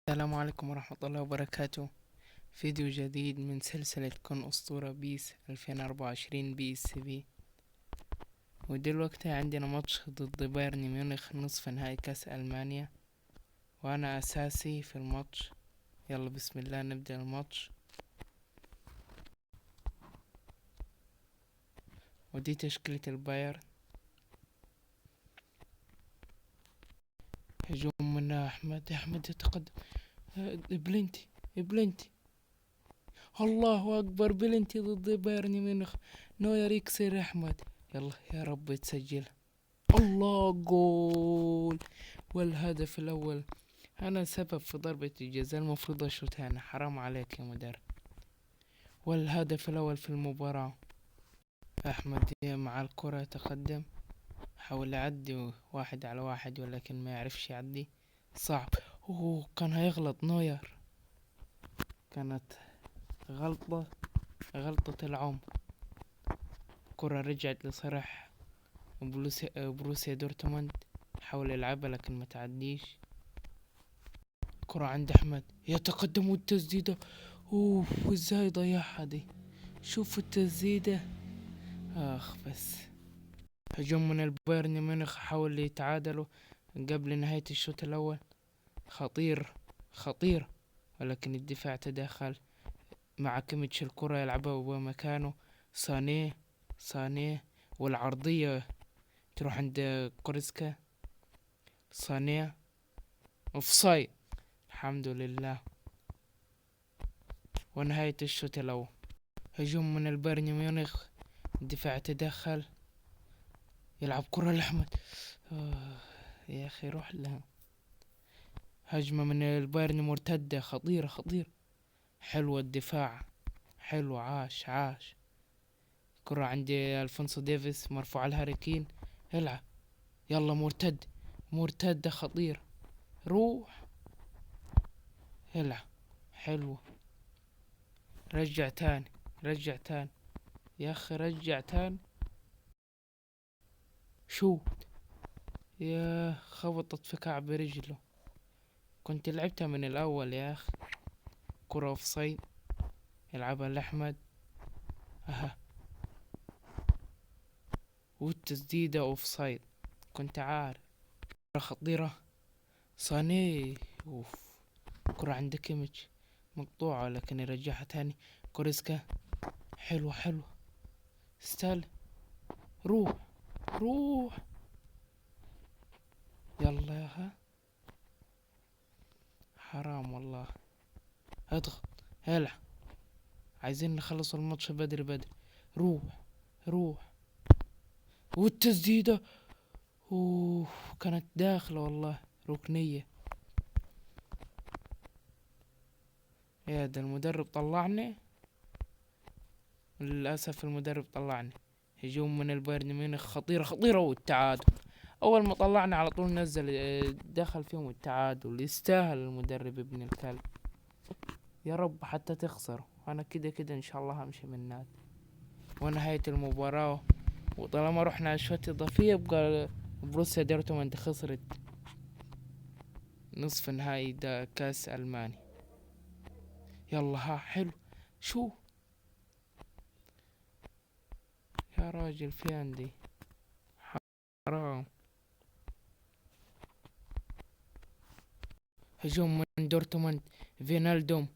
السلام عليكم ورحمة الله وبركاته. فيديو جديد من سلسلة كن أسطورة PES 2024 PSP. ودلوقتي عندنا ماتش ضد بايرن ميونخ، نصف نهائي كاس ألمانيا، وأنا أساسي في الماتش. يلا بسم الله نبدأ الماتش. ودي تشكيلة البايرن. هجوم من أحمد، أحمد يتقدم، بلنتي، بلنتي، الله أكبر، بلنتي ضد بايرن ميونخ. نوير يكسر أحمد، يلا يا رب تسجل. الله، جول، والهدف الأول. أنا سبب في ضربة الجزاء، المفروض أشوتها أنا، حرام عليك يا مدرب. والهدف الأول في المباراة. أحمد مع الكرة يتقدم، حاول يعدي واحد على واحد ولكن ما يعرفش يعدي، صعب. أوه، كان هيغلط نوير، كانت غلطة، غلطة العمر. كرة رجعت لصالح بروسيا دورتموند، حاول يلعبها لكن ما تعديش. كرة عند أحمد، يتقدم والتسديدة، أوف ازاي ضيعها دي، شوف التسديدة، آخ بس. هجوم من البايرن ميونخ، حاول يتعادلوا قبل نهاية الشوط الأول، خطير خطير، ولكن الدفاع تدخل مع كيميتش. الكرة يلعبها بمكانه سانيه، سانيه، والعرضية تروح عند كوريسكا، سانيه، اوفسايد، الحمد لله. ونهاية الشوط الأول. هجوم من البايرن ميونخ، الدفاع تدخل، يلعب كرة لأحمد، يا أخي روح لها. هجمة من البايرن مرتدة خطيرة خطيرة، حلوة الدفاع، حلو، عاش عاش. كرة عند ألفونسو ديفيس، مرفوعة لهاري كين، العب، يلا مرتد، مرتدة خطيرة، روح العب، حلوة، رجع تاني، رجع تاني يا أخي، رجع تاني، شوت، يا خبطت في كعب رجله، كنت لعبتها من الأول يا أخي. كرة أوفسايد، يلعبها لأحمد، أها، والتسديدة أوفسايد، كنت عارف. كرة خطيرة، ساني، أوف، كرة عند كيميتش مقطوعة لكن يرجعها تاني كوريسكا، حلوة حلوة، استلم، روح روح، يلا يا ها، حرام والله، اضغط، العب، عايزين نخلص الماتش بدري بدري، روح روح، والتسديدة، اوف كانت داخلة والله، ركنية. يا ده المدرب طلعني، للأسف المدرب طلعني. هجوم من البايرن ميونخ، خطيرة خطيرة، والتعادل. أول ما طلعنا على طول نزل، دخل فيهم التعادل. يستاهل المدرب ابن الكلب، يا رب حتى تخسروا، أنا كده كده إن شاء الله همشي من النادي. ونهاية المباراة، وطالما رحنا أشواط إضافية يبقى بروسيا دورتموند خسرت نصف نهائي ده كاس ألماني. يلا ها، حلو، شو يا راجل في عندي حرام. هجوم من دورتموند، فينالدوم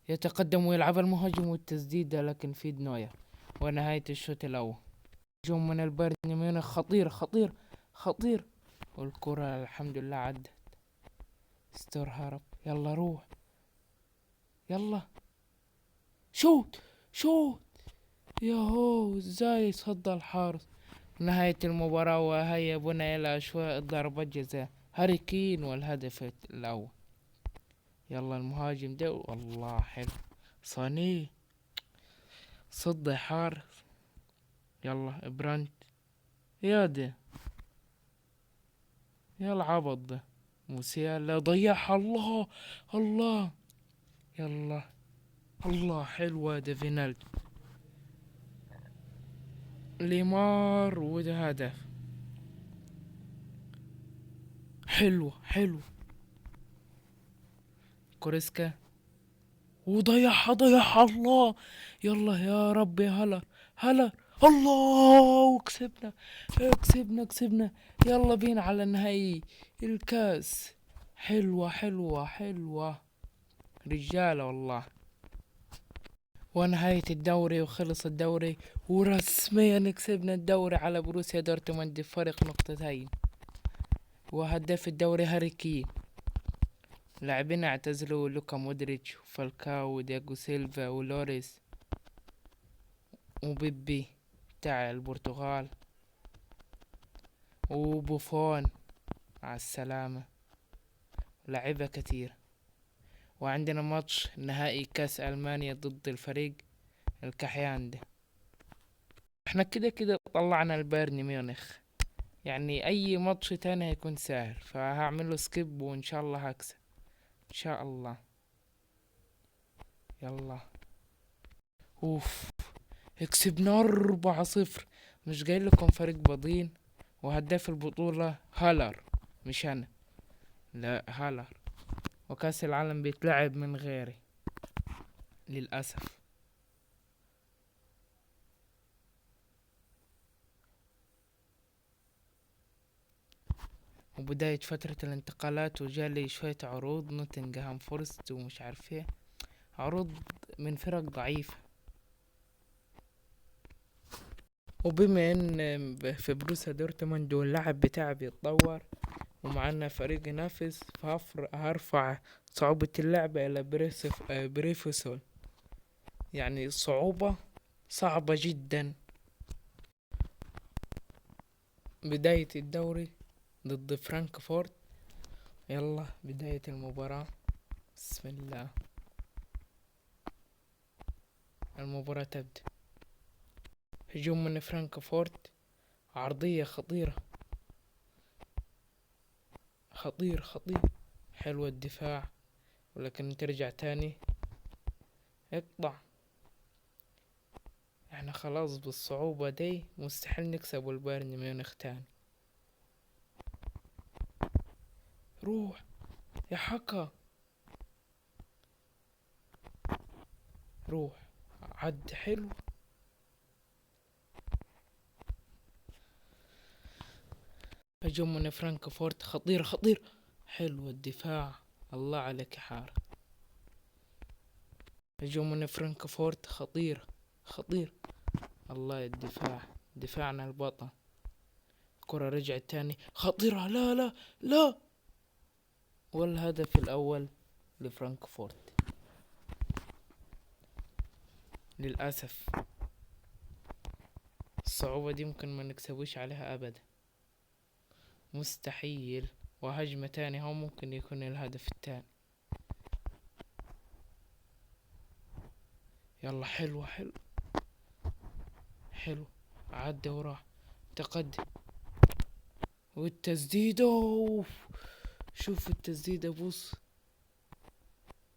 يتقدم ويلعب المهاجم والتسديدة لكن في نوير. ونهاية الشوط الأول. هجوم من البايرن ميونخ، خطير خطير خطير، والكرة الحمد لله عدت، ستور هرب، يلا روح، يلا شوت شوت، ياهو ازاي صد الحارس. نهاية المباراة، وهيا بنا إلى أشواط ضربات جزاء، هاري كين والهدف الأول. يلا المهاجم ده والله حلو، صاني صد حارس، يلا براند، يا ده يا العبط ده، موسيالا ضيعها، الله الله، يلا الله حلوة ده فينالدو، ليمار وده هدف، حلو حلو، كوريسكا وضيعها، ضيعها الله. يلا يا رب يا هلا هلا الله، وكسبنا كسبنا كسبنا. يلا بينا على نهائي الكاس. حلوة حلوة حلوة رجالة والله. ونهاية الدوري، وخلص الدوري ورسميا كسبنا الدوري على بروسيا دورتموند بفارق نقطتين. وهداف الدوري هاري كين. لاعبين اعتزلوا لوكا مودريتش وفالكاو ودياغو سيلفا ولوريس وبيبي بتاع البرتغال وبوفون على السلامة، لعيبة كتير. وعندنا ماتش نهائي كاس ألمانيا ضد الفريق الكحيان ده. احنا كده كده طلعنا البايرن ميونخ، يعني اي ماتش تاني هيكون سهل، فهعمل له skip وان شاء الله هكسب ان شاء الله. يلا اوف، كسبنا 4-0. مش جاي لكم فريق بضين. وهداف البطولة هالر، مش انا، لا هالر. وكاس العالم بيتلعب من غيري للأسف. وبداية فترة الانتقالات وجالي شوية عروض، نوتنغهام فورست ومش عارف ايه، عروض من فرق ضعيفة. وبما ان في بروسيا دورتموند واللاعب بتاعي بيتطور ومعانا فريق ينافس، فهرفع صعوبة اللعبة الى بريفوسول، يعني صعوبة صعبة جدا. بداية الدوري ضد فرانكفورت. يلا بداية المباراة، بسم الله. المباراة تبدأ. هجوم من فرانكفورت، عرضية خطيرة، خطير خطير، حلو الدفاع، ولكن ترجع تاني اقطع. احنا خلاص بالصعوبة دي مستحيل نكسب البايرن ميونخ تاني. روح يا حكا، روح عد حلو. هجوم من فرانكفورت خطير خطير، حلو الدفاع، الله عليك يا حارة. هجوم من فرانكفورت خطير خطير، الله الدفاع، دفاعنا البطل. الكرة رجعت تاني خطيرة، لا لا لا، والهدف الأول لفرانكفورت. للأسف الصعوبة دي ممكن ما نكسبوش عليها أبدا، مستحيل. وهجمة تاني هو ممكن يكون الهدف التاني. يلا حلو حلو حلو، عدى وراح تقدم، والتسديدة، أوف. شوف التسديدة، بص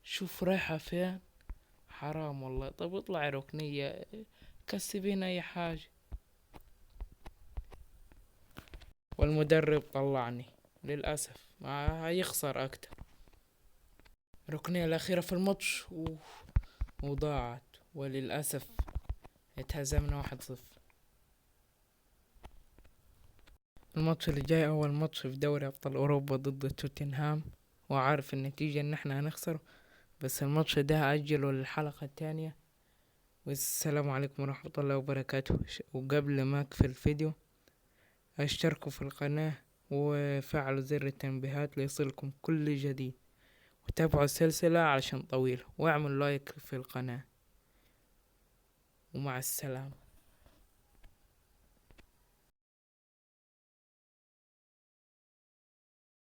شوف رايحة فين، حرام والله. طب اطلع ركنية كسبين اي حاجة. والمدرب طلعني للأسف، ما هيخسر أكتر. ركنية الأخيرة في الماتش، أوف، وضاعت، وللأسف اتهزمنا 1-0. الماتش اللي جاي أول ماتش في دوري أبطال أوروبا ضد توتنهام، وعارف النتيجة إن احنا هنخسر، بس الماتش ده هأجله للحلقة التانية. والسلام عليكم ورحمة الله وبركاته. وقبل ما أقفل الفيديو اشتركوا في القناة وفعلوا زر التنبيهات ليصلكم كل جديد، وتابعوا السلسلة علشان طويلة، واعملوا لايك في القناة، ومع السلامة.